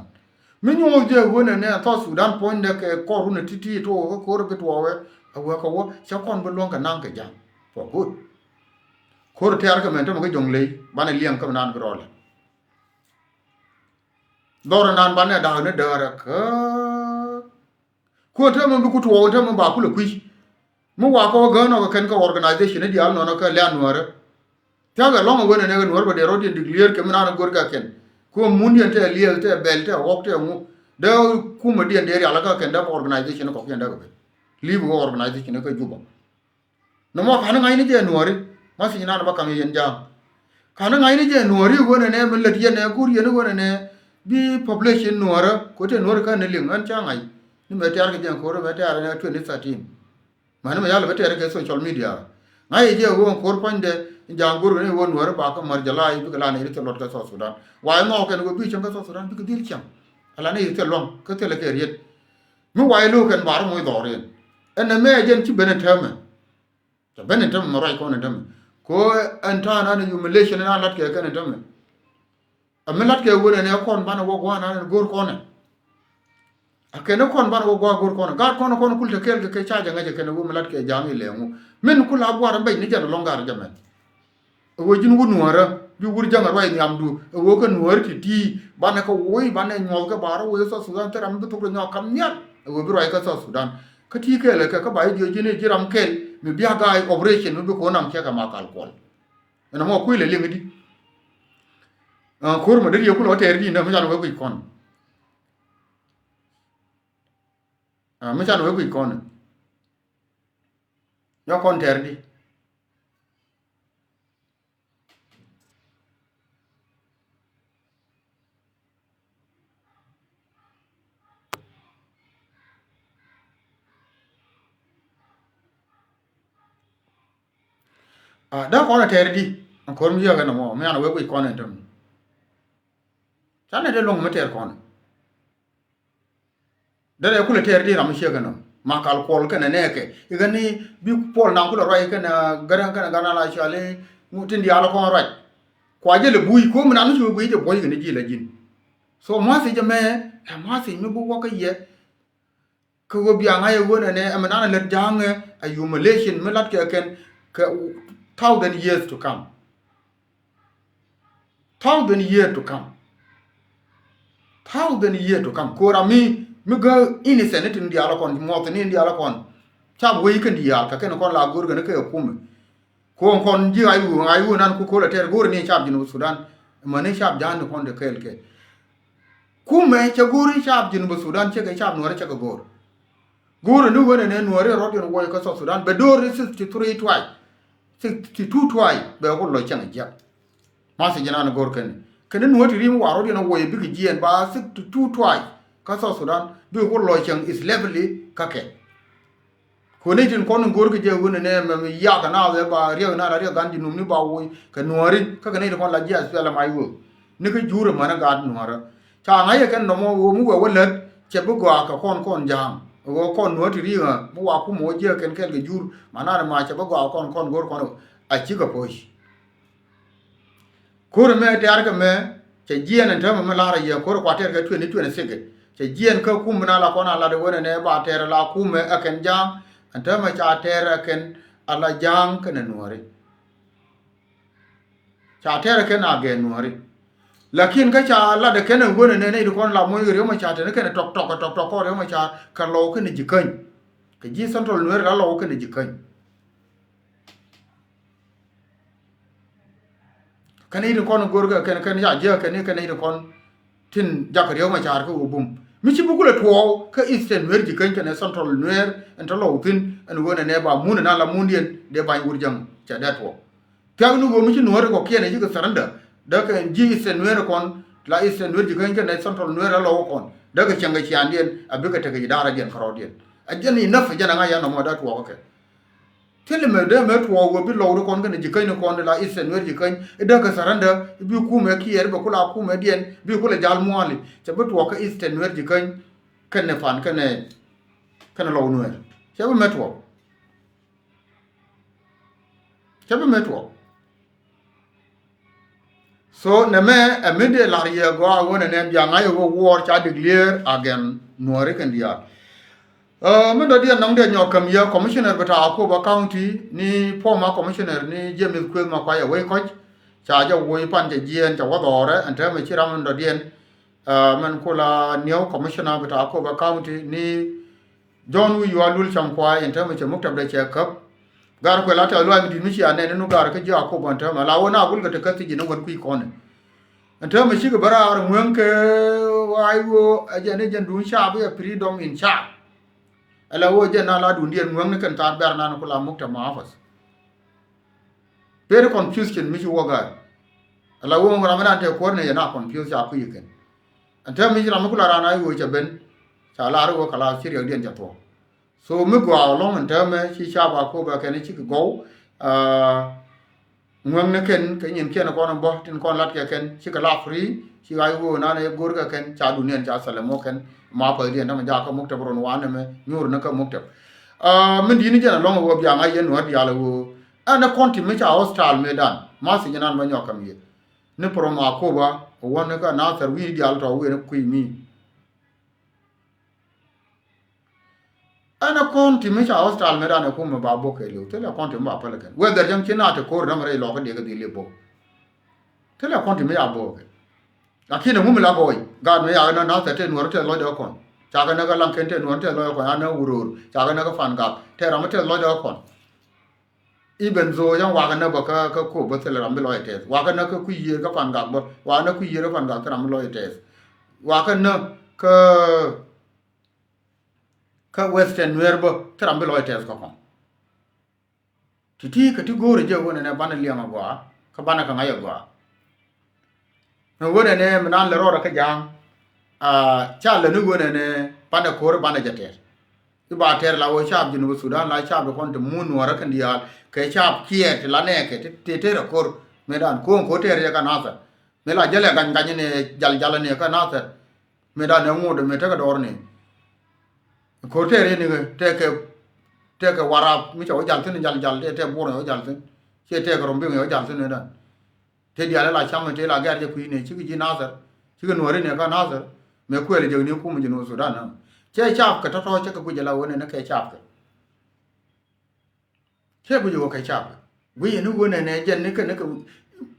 Mi nyuɔth jɛ wen ɛn ɛ South Sudan puɔ̱nydɛ kɛ kɔr run ɛ ti̱ti̱ tuɔɔk kä ko̱r ɛ bi tuɔɔk ɛ ɛ wee kɛ wä cɛ kɔn bi luäŋ kɛ naŋ kɛ ja̱ŋ. For good. Ko̱r tɛ̈r kɛ mɛn tämɛ kä Jɔŋlei banɛ liɛŋ kä bi naan bi rɔɔlɛ. Dhɔr nan banɛ da̱a̱k ni däärä kä. Kuäär täämɛ bi ku tuɔɔk täämɛ ba kulɛ kui̱. Mi wa kɔ gäär nɔ kɛ kɛn kɛ organization ni diaal nɔnɔ kɛ lɛ̈ Nuäärä. Thia̱k ɛlɔ̱ŋ ɛ wen ɛnɛ kɛ Nuäär bɛ dee rɔ̱diɛn declare kɛ mi nan ɛ go̱r kɛ kɛn. Kuäär mundiɛn tɛ liɛl tɛ bɛl tɛ ɣɔk tɛ ŋu. Dee kumɛdiɛn dee rial kä kɛn dee kɛ organization kɔkiɛn dee kɛ ben. Li̱i̱p kɛ organization kɛ Juba. Nɔmɔ ka̱n ŋa̱cni jɛ Nuääri, message nan bä ka̱m yɛ yɛn Ja̱a̱ŋ. Ka̱n ŋa̱cni jɛ Nuääri wen ɛnɛ, mi lät yɛn ɛ, kur yɛn wen ɛnɛ, bi population Nuäärä, ko̱ te Nuääri kä ni liŋ, ɣän ca ŋa̱c. Ni mɛ tɛ̈r kɛ jɛ ko̱r, mɛ tɛ̈r ɛnɛ twenty thirteen. Mäni mɛ yal bä tɛ̈r kɛ social media. Ŋa̱c yɛ jɛ ɣöö ko̱r puɔ̱nydɛ, Ja̱a̱ŋ go̱r kɛ ni ɣöö Nuääri ba kä mär jɛ la i̱ bikɛ la ni ri thil luɔt kä South Sudan. Wa i̱ nhɔk kɛn ɣöö bi cäŋ kä South Sudan, bikɛ dhil cäŋ. Ala ni ri thil luɔ̱ŋ, kä thilɛ kɛ riet. Mi wa i̱ lo̱k kɛn bar muc dhɔr in. Ɛn ɛmɛ jɛn ci ben ɛ täämɛ. Cɛ ben in tämɛ mɛ ruac kɔn in tämɛ. Ko ɛn ta̱a̱ nan humiliation in a la̱t kɛ kɛn in tämɛ. Ɛ mi la̱t kɛ wen ɛn ɛ kɔn banɛ wä gua̱a̱r nan in go̱o̱r kɔn ɛ. A kɛn in kɔn banɛ wä gua̱a̱r go̱o̱r kɔn ɛ. Gaat kɔn ɛ kɔn kul te kɛɛl kɛ kɛ ca jɛ ŋäcɛ kɛn ɛ wen mi la̱t kɛ ja̱a̱ŋ ilɛ ŋu. Min kul a gua̱a̱r in bec ni jɛn ɛlɔ̱ŋ gaat jɛ mɛn. Ɛ ɣöö ji̱n wut Nuäärä, bi wut Ja̱ŋ ɛ ruac nhiamdu, ɛ ɣöö kä Nuäär ti̱ti̱, banɛ kɛ woc, banɛ nyuɔ̱th kɛ ba̱a̱r ɛ ɣöö South Sudan thil ram mi bi thok rɔ nyɔak kam nhial, ɛ ɣöö bi ruac kä South Sudan. Kä ti̱i̱ kɛɛl ɛ kɛ, kä ba ji̱ jiök ji̱n i̱ ji̱ ram kɛl, mi bia ga̱a̱c operation mi bi ko̱n naŋ cɛ kɛ Makal Kuɔl. Ɛn ɛmɔ kui̱ lɛ liŋ i̱di. Ɛ, ko̱r mɔ dee riek kulɛ wä tɛɛr i̱di nä, mi canɛ wee guic kɔn. Ɛ, mi canɛ wee guic kɔn. Yɔ kɔn tɛɛr i̱di. A, dee kɔn a tɛɛr i̱di, a ko̱r mi jiäk ɛn ɛmɔ, mi an a wee guic kɔn ɛn tɛm. Canɛ dee luɔ̱ŋ mi tɛɛr kɔn. Derɛ kulɛ tɛɛr di ram mi ciek kɛn ɔ. Makal Kuɔl kɛnɛ nɛɛkɛ. Ikɛn ni bi Puɔl naŋ kulɛ ruac kɛnɛ Gäräŋ kɛnɛ Gat Nal a cɔal i̱ ŋu tin diaal kɔn ruac. Kua jɛ lɛ buc, kuɔ̱m mi nan mi ci wä guic jɛ buɔ̱c kɛn ji̱ la ji̱n. So message ɛmɛ, ɛ message mi bi wä kä yɛ. Kɛ ɣöö bia ŋa̱c ɛ ɣöö nɛnɛ, ɛmɛ nan ɛ lät Ja̱a̱ŋ ɛ, a humiliation mi la̱t kɛ kɛn kɛ thousand years to come. Thousand year to come. Thousand year to come. Ko̱ra mi, mi gä innocent ni tin diaal kɔn, muɔth ni diaal kɔn. Cap wec kɛn diaal, kɛ kɛn kɔn la go̱r kɛn kɛ kumɛ. Ko̱n kɔn ji̱ ay wun, ay wun an ku ko̱l a tɛr go̱r ni cap Junub Sudan. Mani cap Ja̱a̱ŋ ni kɔn de kɛɛl kɛ. Kumɛ cɛ go̱r ni cap Junub Sudan, cɛ kɛ cap Nuäärä cɛ kɛ go̱r. Go̱o̱rä ni wen ɛn ɛ Nuääri rɔ̱diɛn wuɔc kä South Sudan bɛ do̱r ni sixty three twice, sixty two twice bɛ ku lɔc cäŋ jiäk. Message nan go̱o̱r kɛn kɛn ni Nuäär ti rim wa rɔ̱diɛn wuɔc bikɛ jiɛɛn ba sixty two twice kä South Sudan bikɛ ku lɔc cäŋ slavely kä kɛ. Kɛ ni tin kɔn in go̱o̱r kɛ jɛ wen ɛn ɛ mɛ mi yak na wee ba riɛk na la riɛk gan Junub ni ba wuɔc kɛ Nuääri kä kɛ ni tin kɔn la jiath piɛl ɛmɛ i̱ wee ni kä jur ɛmɛn ɛ gaat Nuäärä. Ca ŋa̱c ɛ kɛn nɔmɔ ɣöö mi wee wä lät cɛ bi gɔaa kɛ kɔn kɔn Ja̱a̱ŋ. Ɣöö kɔn Nuäär ti ri̱i̱ŋä mi wa kumɛ wä jiäk kɛn kɛɛl kɛ jur. Manani ma cɛ bi gɔaa kɔn kɔn go̱r kɔn a cikɛ poc. Ko̱r ɛmɛ tɛ̈r kɛ mɛ cɛ jiɛɛn ɛn täämɛ mi la̱rä yɛ ko̱r kua tɛ̈r kɛ twenty twenty six. Cɛ jiɛɛn kä kum mi na la kɔn a lat ɛ wen ɛnɛ ba tɛ̈r a la kumɛ ɛ kɛn Ja̱a̱ŋ. Ɛn täämɛ ca tɛ̈r ɛ kɛn a la Ja̱a̱ŋ kɛnɛ Nuääri. Ca tɛrɛ kɛn a gɛn Nuääri. Lakin kä ca lat ɛ kɛn ɛ wen ɛ nɛn ɛ ti kɔn la moc kɛ Riek Machar tɛn kɛn ɛ tɔk tɔk ɛ tɔk tɔk kɔn Riek Machar kɛ lɔw kɛn ɛ Ji̱käny. Kɛ ji̱ Central Nuer la lɔw kɛn ɛ Ji̱käny. Kɛn ɛ ti kɔn go̱r kɛ kɛn kɛn ca jiäk kɛn ɛ kɛn ɛ ti kɔn tin jak Riek Machar kä wä bum. Mi ci bi kulɛ tuɔɔk kä Eastern Nuer Ji̱käny kɛnɛ Central Nuer ɛn tɔ lɔw thi̱n ɛn wen ɛ nɛ ba mun ɛn a la mundiɛn dee bany wur jäŋ cɛ dee tuɔɔk. Thiak ni ɣöö mi ci Nuäär kɔkiɛn ɛ cikɛ surrender. Dee kɛ ji̱ Eastern Nuer kɔn la Eastern Nuer Ji̱käny kɛnɛ Central Nuer a lɔw kɔn. Dee kɛ cieŋ kɛ ciandiɛn a bikɛ tekɛ ji̱ da̱rä diɛn kɛ rɔɔdiɛn. A jɛn ni nafɛ jɛn a ŋa̱c yan nɔmɔ dee tuɔɔk kɛ. Thilɛ mɛ dee mɛ tuɔɔk ɣöö bi lɔwri kɔn kɛnɛ Ji̱käny ni kɔn la Eastern Nuer Ji̱käny i̱ dee kɛ surrender i̱ bi kumɛ kiɛɛr bɛ kula kumɛ diɛn bi kulɛ jal muaali cɛ bi tuɔɔk kä Eastern Nuer Ji̱käny kɛnɛ pan kɛnɛ kɛnɛ lɔw Nuer. Cɛ bi mɛ tuɔɔk. Cɛ bi mɛ tuɔɔk. So nɛmɛ ɛ mi dee la̱r yɛ gɔaa ɣöö nɛnɛ bia ŋa̱c ɛ ɣöö war ca declare against Nuääri kɛn diaal. Ɛ, mi dɔ̱diɛn nɔŋ dee nyɔk käm yɛ commissioner bi ta̱a̱ Akobo County ni former commissioner ni James Kueth Makuac ɛ wec kɔc. Ca jɛ woc pan cɛ jiɛɛn cɛ wä dhɔrɛ ɛn täämɛ ci ram mi dɔ̱diɛn. Aa, mɛn ku la new commissioner bita Akobo County ni John Wi̱i̱ Yual Lul Cam Kuay, ɛn täämɛ cɛ muktab dɛ cɛ käp. Gaar kuɛ la tɛth lɔaac mi di̱i̱t mi cia nɛn ni nu gaar kä ji̱ Akobo ɛn täämɛ la wä na gul kɛ te kä thi̱ji̱n ni wän kui̱ kɔn. Ɛn täämɛ cikɛ bä raar ŋueŋ kɛ wa̱a̱ i̱ ɣöö ɛ jɛn i̱ jɛn duun caap i̱ ɛ freedom in charge. Ala wä jɛ na la duundiɛn ŋuäŋni kɛn thaar bɛr nan ku la muk tɛ ma office. Very confusion mi ci wä ga̱a̱r. Ala wä ram mi nan tɛ kuäär ni yɛ na confuse ca kui̱ kɛn. Ɛn täämɛ mi ci ram mi ku la ran a i̱ wä cɛ ben. Ca lar i̱ wä kala ci riɛkdiɛn cɛ thuɔ̱k. So mi gɔaa ɛlɔ̱ŋ ɛn täämɛ ci ca ba kop ɛ kɛn ci kɛ gɔw. Aa, ŋuäŋni kɛn kɛ nyinkiɛn kɔn in bä tin kɔn lat kɛ kɛn cikɛ la free, ci ɣa̱c ɣöö nan ɛ go̱r kɛ kɛn ca duniɛn ca thalɛ mɔ kɛn ma päthdiɛn tämɛ jakä muktab run wanɛ mɛ nyuur ni kä muktab. Aa, min di̱t ni jɛn ɛlɔ̱ŋ ɛ ɣöö bia ŋa̱c yɛn nuäär diaal ɛ ɣöö ɛn ɛ kɔn ti mi ca hostile mëëdan ma thiec nan bä nyɔk käm yɛ ni prom Akobo ɛ wä ni kä Nathɛr wi̱i̱ diaal tɔ wi̱i̱ ni kui̱ mi. Ɛn ɛ kɔn ti mi ca hostile mëëdan ɛ kumɛ ba bok kɛ liw thilɛ kɔn ti mi ba päl kɛn whether jɛn ci na ti ko̱r dämɛ rɛy lɔk kä diɛ kä dhil i̱ bok. Thilɛ kɔn ti mi ca bok kɛ. Lakin ɛ ŋu mi la gɔɔy gaat mi ca kɛ näk Nathɛr tɛ nuɔr tɛ lɔcdɛ kɔn. Ca kɛ näk ɛ Laŋkɛn tɛ nuɔr tɛ lɔcdɛ kɔn, ca näk Wuror, ca kɛ näk ɛ Pangak tɛ ram mi tɛ lɔcdɛ kɔn. Even though yɛn wakɛ näk bä kä, kä Akobo bä thilɛ ram bi lɔc tɛth. Wakɛ näk kä kui̱ yiër kä Pangak bä. Wakɛ näk kui̱ yiër kä Pangak thilɛ ram bi lɔc tɛth. Wakɛ näk kä, kä Western Nuer bä thilɛ ram bi lɔc tɛth kä kɔn. Ti̱ti̱ kä ti go̱o̱ri jɛ ɣöö nɛnɛ banɛ liɛŋ a gɔaa kä banɛ kɛ ŋa̱c a gɔaa. Ɛ ɣöö nɛnɛ mi nan lɛ rɔɔdɛ kä ja̱a̱ŋ. Aa, ca lɛ ni ɣöö nɛnɛ banɛ ko̱ri banɛ jɛ tɛr. I̱ ba tɛr la ɣöö caap Junub Sudan la caap ti kɔn ti mun nuɔrä kɛn diaal kɛ caap kiɛɛr ti la nɛɛkɛ ti, ti tɛr a ko̱r. Mëëdan ko̱o̱ŋ ko̱ tɛr jɛ kä Nathɛr. Mëë la jälɛ ga̱ny ga̱ny ni jal jal ni kä Nathɛr. Mëëdan ɛ ŋot mëë tekɛ dɔɔr ni. Ko̱r tɛr yɛ ni kɛ tekɛ, tekɛ Warap mi cɛ wä jal thi̱n jal jal tɛ, tɛ Buɔr yɛ wä jal thi̱n. Ciɛ tekɛ Rumbek yɛ wä jal thi̱n mëëdan. Te diaal ila cam te ila gɛr jɛ kui̱ ni cikɛ ji̱ Nathɛr. Cikɛ nuɔri ni kä Nathɛr. Mëë kuɛl jɛ ni kum ji̱ Nuɔr Sudan na. Cɛ caap kɛ tɔ̱tɔ̱ cɛ kɛ guic ala wen ni kɛ caap kɛ. Cɛ guic wä kɛ caap kɛ. Guic ni wen ni jɛn ni kɛ ni kɛ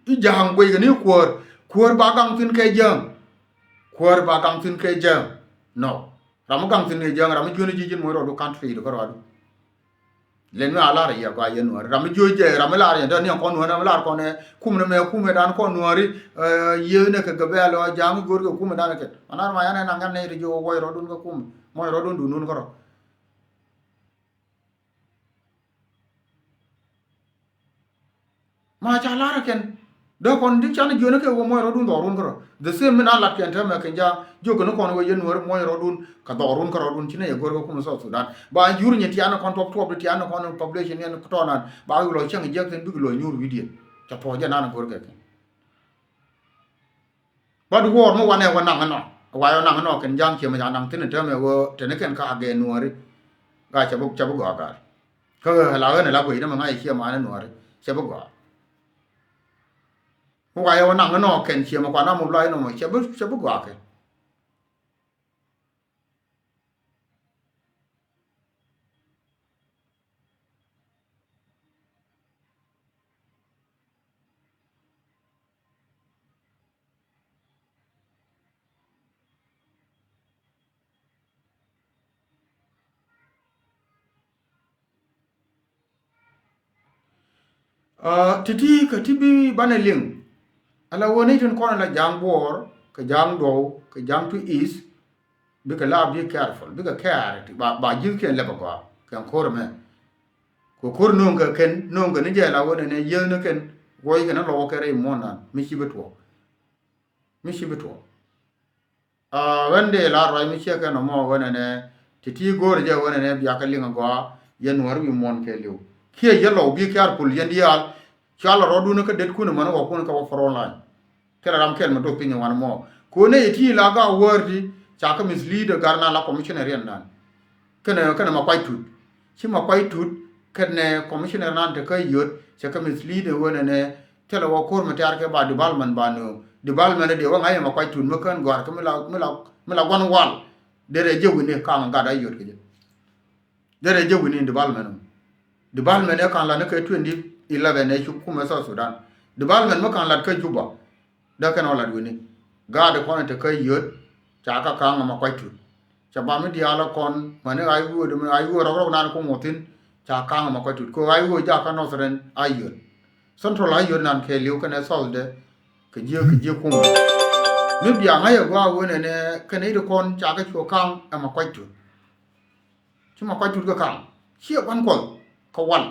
i̱ ja̱a̱ŋ guic kɛ ni kuäär. Kuäär ba gaŋ thi̱n kɛ jäŋ. Kuäär ba gaŋ thi̱n kɛ jäŋ. No. Ram mi gaŋ thi̱n kɛ jäŋ ram mi juɔ̱n ji̱ ji̱n moc rɔɔdu country du kä rɔɔdu. Lɛn mi a lar yɛ gɔaa yɛn nuɔri ram mi jiöc jɛ ram mi lar yɛn dee niɛn kɔn nuɔri ram mi lar kɔn ɛ kum ni mɛ kum ɛ dan kɔn nuɔri. Yiëë ni kɛ gɛ bɛɛl ɔ ja̱a̱ŋ i̱ go̱o̱r kɛ kum ɛ dan kɛ manar ma yan ɛ naŋ yan nɛy ti jiö wä wuɔc rɔɔdun kä kum muɔc rɔɔdun dun nun kä rɔ. Ma ca lar kɛn dee kɔn di can jiöni kɛ wä muɔc rɔɔdun dhɔrun kä rɔ. The same mi na lat kɛn täämɛ kɛn ja̱a̱ŋ jiök kɛn kɔn wä yɛn nuɔri muɔc rɔɔdun kɛ dhɔrun kä rɔɔdun ci nɛ yɛ go̱r kä kum South Sudan. Ba jur nyi tian kɔn tuɔp tuɔp di tian kɔn population ni kɔn tɔnan ba wi̱i̱ lɔ cäŋ jiäk thin bikɛ lɔ nyuur wi̱diɛn. Cɛ puɔ̱c jɛ nan go̱r kɛ kɛn. But wuɔɔr mi wanɛ wä naŋ inɔ wa yɔ naŋ inɔ kɛn ja̱a̱ŋ ciɛ mɛ ca naŋ thi̱n in täämɛ wä teni kɛn ka agɛ nuɔri. Ga cɛ bi, cɛ bi gɔaa gaar. Kä ɣä la ɣän ila guic ni mɛ ŋa̱c ciɛ mani nuɔri cɛ bi gɔaa. Mi wa yɔ wä naŋ inɔ kɛn ciɛ mɛ kuan amop la inɔ mɛ cɛ bi, cɛ bi gɔaa kɛ. Aa, ti̱ti̱ kä ti bi banɛ liŋ. Ala wä ni tin kɔn la ja̱a̱ŋ Buɔɔr kɛ ja̱a̱ŋ Duɔw kɛ ja̱a̱ŋ Twic East. Bikɛ la be careful, bikɛ care ti ba, ba ji̱thkiɛn lɛp a gɔaa kɛn ko̱r ɛmɛ. Kɛ ko̱r no̱o̱ŋ kɛ kɛn no̱o̱ŋ kɛ ni jɛ la wä nɛnɛ yieth ni kɛn. Wuɔc kɛn ni lɔwä kɛ rɛy muɔ̱ɔ̱n nan mi ci bi tuɔɔk. Mi ci bi tuɔɔk. Aa, ɣän dee la ruac mi ciɛ kɛn ɔmɔ ɣän ɛnɛ ti ti go̱o̱r jɛ ɣän ɛnɛ bia kɛ liŋ a gɔaa yɛn nuɔ̱ɔ̱r wi̱i̱ muɔ̱ɔ̱n kɛ li̱w. Kiɛ yɛ lɔw be careful yɛn diaal. Cua lɔ rɔɔdun kä detkun ɛmɔni wä kun kä wä front line. Thilɛ ram kɛl mi dop piny wan mɔ. Kone yɛ ti la ga word ti ca kä mislead gar na la commissioner yɛn nan. Kɛnɛ, kɛnɛ ma kuac tut. Ci ma kuac tut kɛnɛ commissioner nan te kä yöt cɛ kä mislead wen ɛnɛ. Thilɛ wä ko̱r mi tɛ̈r kɛ ba development ba nööŋ. Development ɛ dee wä ŋa̱c yɛ ma kuac tut mi kän gɔ̱a̱r kä mi la, mi la, mi la gua̱n wal. Derɛ jɛ wi̱ni kaŋ gat a yöt kɛ jɛ. Derɛ jɛ wi̱ni development. Development ɛ ka̱n lat ni kɛ twenty eleven ɛ cuk kumɛ South Sudan. Development mi ka̱n lat kä Juba. Dee kɛn ɔ lat wi̱ni. Gaat kɔn te kä Yöt, ca kä ka̱ŋ ɛmɛ kuac tut. Ca ba mi diaal kɔn, mani ɣa̱c wööd, mi ɣa̱c wööd rɔk rɔk nan kum wä thi̱n, ca ka̱ŋ ɛmɛ kuac tut. Kɛ ɣa̱c wööd jakä Northern a Yöt. Central a Yöt nan kɛɛliw kɛnɛ South dɛ, kɛ jiɛ, kɛ jiɛ kum. Mi bia ŋa̱c ɛ gɔaa wen ɛnɛ, kɛnɛ it kɔn ca kä cuɔ ka̱ŋ ɛmɛ kuac tut. Ci ma kɔc tut kä ka̱m ciɛ gua̱n kuɔth kä wal.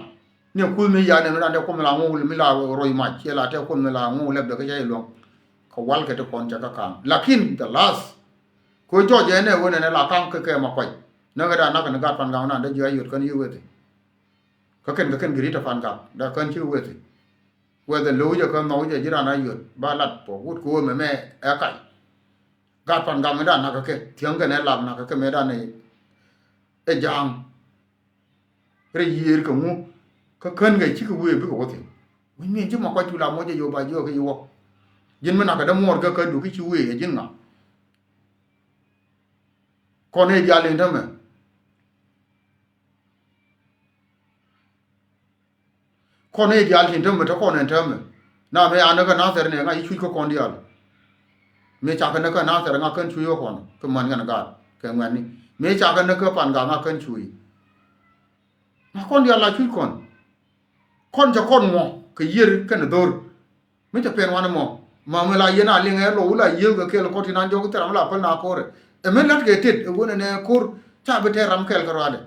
Ni kuth mi ya nɛ mi la tɛ kuoth mi la ŋuul mi la roi mac ciɛ la tɛ kuoth mi la ŋuul lɛp dɛ kä ca iluɔ̱ŋ. Kä wal kɛ ti kɔn cɛ kä ka̱m. Lakin the last, ko jɔc ɛn ɛ wen ɛn ɛ la ka̱m kä kɛ ma kɔc. Nä kɛ da nak ni gat Pan Gak nan dee ji̱ a yot kän yi weth. Kä kɛn kä kɛn gɛ ri tɛ Pan Gak da kän ci weth. Weth ɛ lo̱w jɛ kä nhɔw jɛ ji̱ ran a yot ba lat pɔ wut ko mɛ mɛ ɛ kac. Gat Pan Gak mi da nak kä kɛ thiäŋ kɛn ɛ lak nak kä kɛ mɛ da ni ɛ ja̱a̱ŋ. Rɛy yiëër kɛ ŋu kä kän kɛ cikɛ wëë bikɛ wä thi̱n. Wi̱c mi̱i̱n ci ma kuac cu la moc ɛ yo̱o̱p a jiɔk kɛ yi wä. Ji̱n mi nak kɛ dämuɔɔr kä kädu ki ci wëë ɛ ji̱n ŋa. Kɔn ëë diaal in tämɛ. Kɔn i̱ diaal tin tämɛ te kɔn ɛn tämɛ. Na mëë a näk kä Nathɛr ni ŋa̱c i̱ cuc kä kɔn diaal. Mëë cakɛ näk kä Nathɛr ŋa̱c kän cuc kä kɔn kɛ män ŋɛn gaat kɛ ŋuɛ̈tni. Mëë cakɛ näk kä Pan Gak ŋa̱c kän cuc. Ŋa̱c kɔn diaal la cuc kɔn. Kɔn cɛ kɔn mɔ kɛ yiër kɛn dhor. Mi cɛ pɛn wanɛ mɔ ma mi la yien a liŋɛ lɔ wula yiëë kɛ kɛɛl kɔn tin an jɔk thil ram la päl na ko̱rɛ. Ɛ mi la̱t kɛ tet ɛ wunɛ nɛ ko̱r ca bi tɛɛr ram kɛɛl kɛ ruaadɛ.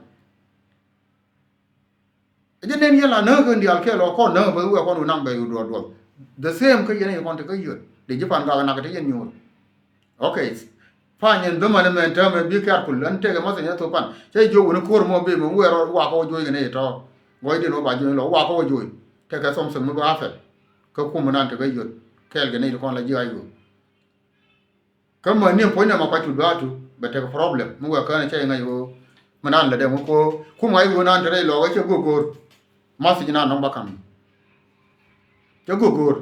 Ɛ jɛ nɛn yɛl a näk kɛn diaal kɛɛl ɔ kɔn näk bä wɛ kɔn wä naŋ bɛ yu duɔl duɔl. The same kä yɛn ɛ kɔn te kä yöt dee ji̱ Pan Gak a nak te yɛn nyuur. Okay. Pany ɛn dhämani mɛn täämɛ bi careful ɛn tekɛ message ɛ thok pan cɛ jiök wuni ko̱r mɔ bi mɛ wɛɛr wakä wä juɔc kɛ nɛy tɔ̱. Gɔɔydiɛn wä ba juɔc lɔ wakä wä juɔc tekɛ something mi bi happen. Kä kum nan te kä yöt kɛɛl kɛ nɛy ti kɔn la ji̱ a yöt. Kä mäni puɔ̱ny nɛ ma kuac tut baatu bɛ tek problem mi wɛ kään cɛ ŋa̱c ɣöö mi nan lɛ dee ŋu ko kum ŋa̱c ɣöö nan te rɛy lɔɔk cɛ go̱o̱r go̱o̱r. Message nan nɔŋ ba ka̱m. Cɛ go̱o̱r go̱o̱r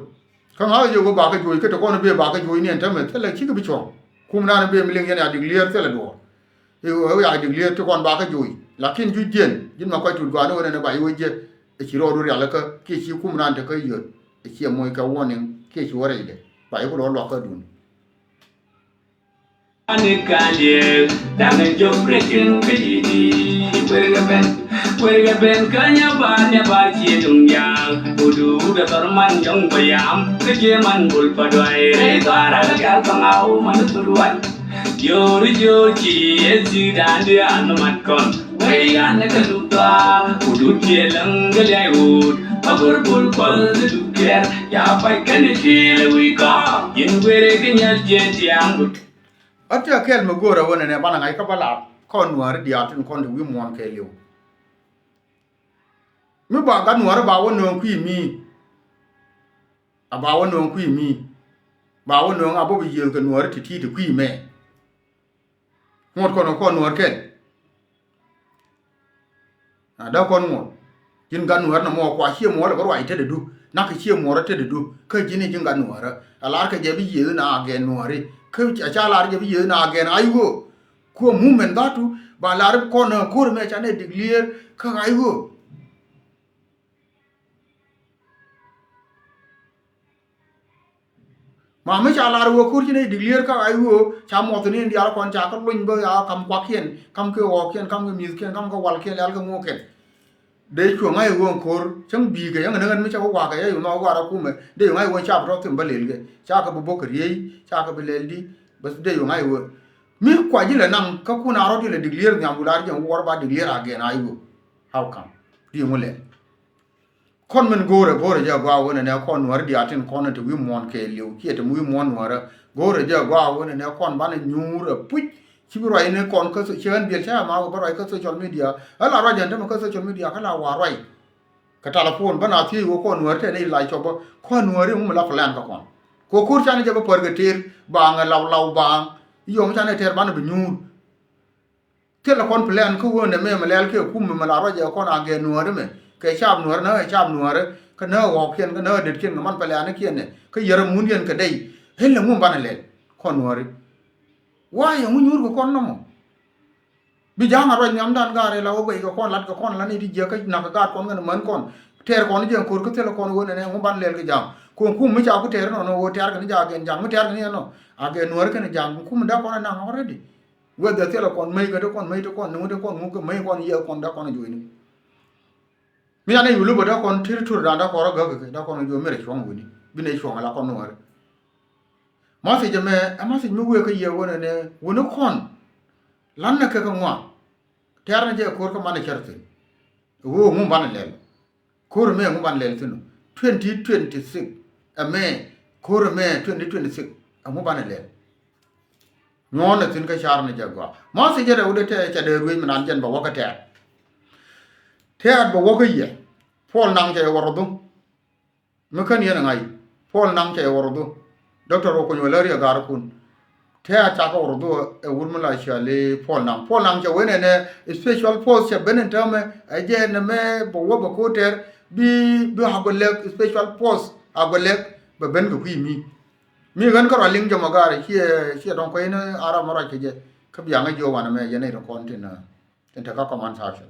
kä ŋa̱c ɣöö ba kä juɔc kä te kɔn bee ba kä juɔc ni ɛn tämɛ thilɛ cikɛ bi cuɔ̱ŋ. Kum nan bee mi liŋ yɛn ya declare thilɛ duɔ̱ɔ̱r. I̱ ɣöö ya declare ti kɔn ba kä juɔc lakin juc jiɛn ji̱n ma kuac tut gua̱a̱ni ɣöö nɛn ba i̱ wee jiɛ. Ɛ ci rɔɔdu rialikä kiɛ ci kum nan te kä yöt ɛ ciɛ moc kɛ warning kiɛ ci wä rɛydɛ ba i̱ ku lɔ luakä dun. Ani kaliek daŋ jok rekin ke yidi. Werkɛ ben, werkɛ ben kä nyabar, nyabar cie duŋ jaŋ. Udu bɛ thɔr man jɔŋ bɛ yam kä cie man bul pa duay. Rɛy thɔra kä gal pa ŋaw man thur wan. Jor jor ci esi dan di an mat kɔn. Wey an kä duk thɔa udu cie läŋ kä liay wut. Agor bul kɔl kä duk kiɛr ya pay kɛn cie lɛ wi̱i̱ kɔn. Yin werkɛ nyal jiɛn tiaŋ. Ɣän tëë kɛl mi go̱o̱rä ɣöö nɛnɛ banɛ ŋa̱c kä bä lar kɔn nuääri diaal tin kɔn te wi̱i̱ muɔ̱ɔ̱n kɛɛliw. Mi ba gat nuääri ba wä nööŋ kui̱ mi. A ba wä nööŋ kui̱ mi. Ba wä nööŋ a bä bi yiëëth kɛ nuääri ti̱ti̱ ti kui̱ mɛ. Ŋuɔ̱t kɔn kɔn nuäär kɛl. Na dee kɔn ŋuɔ̱t ji̱n gat nuäärä nɔmɔ kua cië muɔ̱ɔ̱r lɛ bä ruac tetdädu nak kɛ cië muɔ̱ɔ̱rä tetdädu kä ji̱n i̱ ji̱n gat nuäärä. A lar kɛ jɛ bi yiëëth na a gɛn nuääri kä a ca lar jɛ bi yiëëth na a gɛn a i̱ ɣöö. Kuɔ mumen dhatu ba lar kɔn ko̱r mɛ ca nɛ declare kä a i̱ ɣöö. Ma mi ca lar wee ko̱r ci nɛy declare kä a i̱ ɣöö ca muɔth ni in diaal kɔn ca kä lony bä ya kam kuakiɛn kam kɛ ɣɔɔkiɛn kam kɛ mi̱thkiɛn kam kɛ walkiɛn lɛl kɛ ŋuɔkiɛn. Dee cuɛ ŋa̱c ɣöö ko̱r cäŋ bi̱i̱ kɛ yäŋ näŋ ɛn mi ca wä wakä yɛ yɛ ma wakä kumɛ dee yɛ ŋa̱c ɣöö ca bi tɔ̱ thim bä lɛl kɛ ca kɛ bi bo̱k kɛ riey ca kɛ bi lɛl di. Bäth dee yɛ ŋa̱c ɣöö mi kua ji̱ lɛ naŋ kä kun a rɔ̱t ji̱ lɛ declare nhiam wul ar ji̱ ɛn wuɔr ba declare a gɛn a i̱ ɣöö. How come? Di ŋu lɛl? Kɔn min go̱o̱rɛ go̱o̱rɛ jɛ a gɔaa wen ɛnɛ kɔn nuäärä diaal tin kɔn in te wi̱i̱ muɔ̱ɔ̱n kɛɛliw kiɛ te wi̱i̱ muɔ̱ɔ̱n nuäärä go̱o̱rɛ jɛ a gɔaa wen ɛnɛ kɔn banɛ nyuur ɛ puc. Ci bi ruac ni kɔn kä ci ɣän biɛl ca ma wä bä ruac kä social media. Ɛ la ruac ɛn tämɛ kä social media kä la wa ruac. Kɛ telephone bä na thiec wä kɔn nuäärä tɛ ni la cɔp bä kɔn nuäärä ŋu mi la plan kä kɔn. Kɛ ko̱r ca ni jɛ bä pär kɛ tëër baaŋ ɛ law law baaŋ. Yɔm ca ni tɛɛr banɛ bi nyuur. Thilɛ kɔn plan kä ɣöö nɛ mɛ mɛ lɛl kɛ kum mɛ la ruac ɛ kɔn a gɛ nuääri mɛ kɛ cap nuääri nä ɛ cap nuääri kä nä ɛ ɣɔɔkiɛn kä nä ɛ detkiɛn kɛ man pɛlɛanikiɛn nɛ kä yɛrɛ mundiɛn kɛ dɛy. Ɣän lɛ ŋum banɛ lɛl kɔn nuääri. Wa yɛ ŋu nyuur kɛ kɔn nɔmɔ. Bi ja̱a̱ŋ a ruac nhiamdan gaat rɛy la wä guɛc kɛ kɔn lat kɛ kɔn la ni ti jiäk kä nak kɛ gaat kɔn kɛn män kɔn. Tɛɛr kɔn jiɛn ko̱r kä thilɛ kɔn ɣöö nɛ nɛ ŋu banɛ lɛl kɛ ja̱a̱ŋ. Kɔn kum mi ca ku tɛɛr nɔnɔ ɣöö tɛɛr kɛn ja̱a̱k ɛn ja̱a̱ŋ mi tɛɛr kɛn yɛn nɔ. A gɛ nuäär kɛn ja̱a̱ŋ kum mi dee kɔn ɛ naŋ already. Whether thilɛ kɔn mec kɛ dee kɔn mec dee kɔn nuŋ dee kɔn ŋuk kɛ mec kɔn yiëë kɔn dee kɔn ɛ juɔ̱cni. Mi anɛ yul i̱ bä dee kɔn territory dan dee kɔn rɔ gäk kɛ dee kɔn ɛ juɔ̱c mi rɛ cuɔ̱ŋ wi̱ni. Bi nɛ cuɔ̱ŋ ala kɔn nuäär. Message ɛmɛ ɛ message mi wëë kä yɛ wänɛ nɛ wuni kɔn. Lan nɛ kɛ kɛ ŋuan. Tɛɛr ni jɛ ko̱r kä man ɛ cär thi̱n. Ɣöö ŋu banɛ lɛl. Ko̱r ɛmɛ ŋu banɛ lɛl thi̱n. Twenty twenty six ɛmɛ ko̱r ɛmɛ twenty twenty six ɛŋu banɛ lɛl. Nyuɔ̱ɔ̱n ɛ thi̱n kä car ni jɛ gɔaa. Message ɛ rɛw dee tɛ cɛ dee ruëc mi nan jɛn bɛ wä kä tɛɛr. Tɛɛr bɛ wä kä yɛ. Puɔl naŋ cɛ wä rɔ dhuŋ. Mi kän yɛn ŋa̱c Puɔl Naŋ cɛ wä rɔ dhu. Doctor wä kuny wä lär yɛ ga̱r kun. Tɛ̈t cakɛ wä rɔ dhu ɛ wur mi la cɔal i̱ Puɔl Naŋ. Puɔl Naŋ cɛ wen ɛnɛ special force cɛ ben in täämɛ ɛ jɛ nɛmɛ bɛ wä bɛ ko̱tɛr bi bi Agwelek special force Agwelek bɛ ben kɛ kui̱ mi. Mi ɣän kärɔa liŋ jɛ mɔ ga̱r ciɛ ciɛ dɔ̱ŋ kuɛy ni Arab mɔ ruac kɛ jɛ. Kä biaŋä jiɔ wanɛ mɛ yɛn nɛy tin kɔn tin tin te kä command section.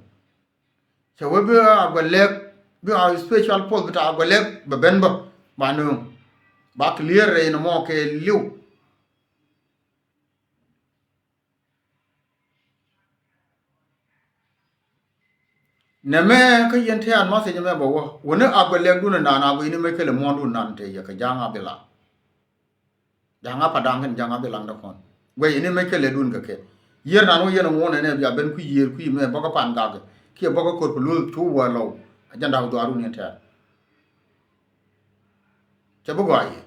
Cɛ wee bi Agwelek bi a special force bi ta Agwelek bɛ ben bä ba nööŋ ba clear rɛy ni mɔ kɛ liw. Nɛmɛ kä yɛn tɛ̈t message mɛ bɛ wä wä ni Agwelek dun nan a guiy ni mɛ kɛlɛ muɔ̱ɔ̱n dun nan te yɛ kɛ ja̱a̱ŋ a bi la. Ja̱ŋ a pa da̱ŋ kɛn ja̱ŋ a bi laŋdä kɔn. Guɛc ini mec kɛ lɛ dun kɛ kɛ. Yier nan wä yɛn ŋuɔ̱n ɛnɛ bia ben kui̱ yier kui̱ mɛ bäkä pan gak. Kiɛ bäkä kor pɛ luth cu wä lɔw. A jɛn da̱k dhuaar wun yɛn tɛ̈r. Cɛ bi gɔaa yɛ.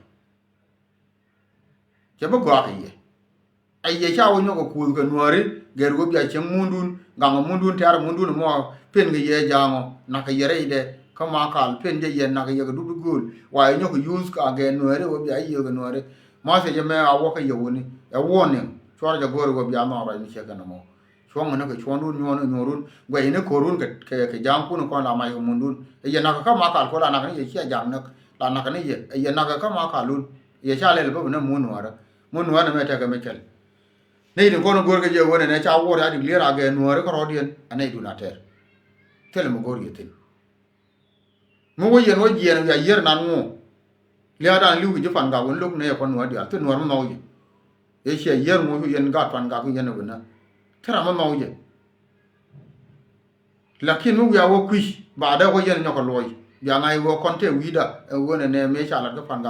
Cɛ bi gɔaa kɛ yɛ. A yɛ ca wä nyɔk kɛ kuuth kɛ nuääri gɛr wä bia cieŋ mundun gaŋ mundun tɛ̈r mundun mɔ pen kɛ yɛ ja̱a̱ŋɔ nak kɛ yɛ rɛydɛ. Kä ma kal pen jɛ yɛ nak kɛ yɛ kɛ duk di gööl wa yɛ nyɔk kɛ yuth ka gɛ nuääri wä bia yiëë kɛ nuääri. Message mɛ a wä kä yɛ wuni ɛ warning. Cuɔr jɛ go̱o̱ri wä bia nhɔk ruac mi cɛ kɛn ɛmɔ. Cuɔ̱ŋ ni kɛ cuɔ̱ndun nyuɔ̱n nyuɔ̱run guɛc ni ko̱run kɛ kɛ ja̱a̱ŋkun kɔn la mac kɛ mundun. Ɛ yɛ nak kä ma kal ko̱ la nak ni yɛ ciɛ ja̱a̱ŋ näk la nak ni yɛ ɛ yɛ nak kä ma kalun. Yɛ ca lɛl bä bi ni mun nuäärä mun nuäärä mɛ tekɛ mi cɛl. Nɛy tin kɔn go̱o̱r kɛ jɛ ɣöö nɛnɛ ca wuɔr ya declare a gɛ nuääri kärɔɔdiɛn a nɛy dun a tɛr. Thilɛ mi go̱o̱r yɛ thi̱n. Mi wä yɛn wä jiɛɛn wiaa yiër nan ŋu. Lia̱a̱dan li̱w kɛ ji̱ pan gak wän lo̱k nɛy ɛ kɔn nuäär diaal thil nuäär mi nhɔw jɛ. Ëë ciɛ yiër ŋu cu yɛn gaat pan gak cu yɛn ɛ wän nä. Thil ram mi nhɔw jɛ. Lakin mi wiaa wä kui̱c ba dee wä yɛn nyɔk kɛ luɔc bia ŋa̱c ɣöö kɔn tëë wi̱i̱da ɛ ɣöö nɛnɛ mëë ca lat kä pan gak.